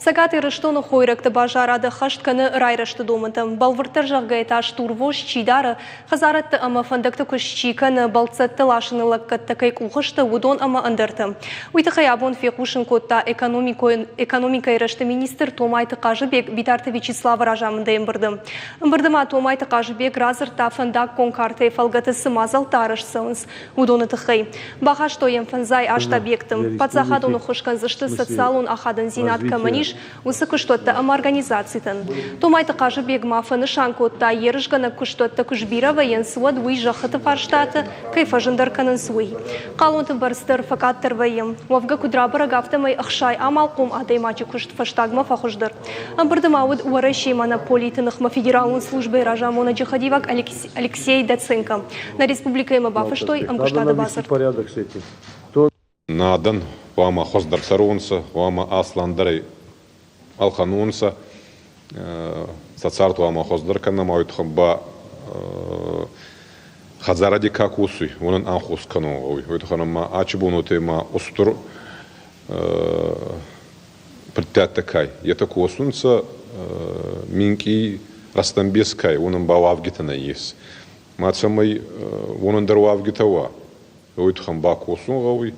Цӕгат Ирыстоны хойрӕгты базарад ӕххӕст кӕны райрӕзты домӕнтӕ. Бӕлвырддӕр зӕгъгӕйӕ та стурвос чи дары, хӕдзарӕдты ӕмӕ фӕндӕгты куыст чи кӕны, бӕлццӕтты ласыны лӕггӕдтӕ кӕй къухы сты, уыдон ӕмӕ ӕндӕртӕ. Уый тыххӕй абон фехъусын кодта экономикӕйы рӕзты министр Томайты Хъазыбег Битарты Вячеславы разамындӕй ӕмбырды. Ӕмбырды ма Томайты Хъазыбег радзырдта фӕндаггон картӕйы фӕлгӕты цы мадзӕлттӕ арӕзт цӕуынц, уыдоны тыххӕй. Бахастой йӕм фӕндзай аст объекты. Паддзахадон ӕххуыс кӕндзысты, социалон ахадындзинад кӕмӕн ис, уыцы куыстуӕттӕ ӕмӕ организацитӕн. Томайты Хъазыбег ма фӕнысан кодта, ерысгӕнӕг куыстуӕттӕ куы сбирӕ вӕййынц, уӕд уый зӕххыты фарстаты кӕй фӕзындӕр кӕнынц, уый. Хъалонты бӕрц дӕр фӕкъаддӕр вӕййы. Уӕвгӕ куыд рабӕрӕг, афтӕмӕй 60 амалхъом адӕймаджы куыст фӕстагмӕ фӕхуыздӕр. Ӕмбырды ма уыд Уӕрӕсейы монополиты ныхмӕ федералон службӕйы разамонӕджы хӕдивӕг Алексей Доценко. Нӕ республикӕимӕ бафыстой ӕмгуыстады бадзырд. Нӕ адӕн хъуамӕ хуӕздӕр цӕронцӕ, хъуамӕ асландӕрӕй ӕлхӕнонцӕ, сӕ цард хъуамӕ хуӕздӕр кӕна, ма уой туххӕн ба хӕдзаради ка косуй, уонӕн ӕнхус кӕнун гъӕуй. Уой туххӕн ӕма ачи бон уотемӕ устур предприятитӕ кай, етӕ косунцӕ минкъий рӕстӕмбес кай, уонӕн ба уавгитӕ нӕййес. Ма цӕмӕй уонӕн дӕр уавгитӕ уа, уой туххӕн ба косун гъӕуй.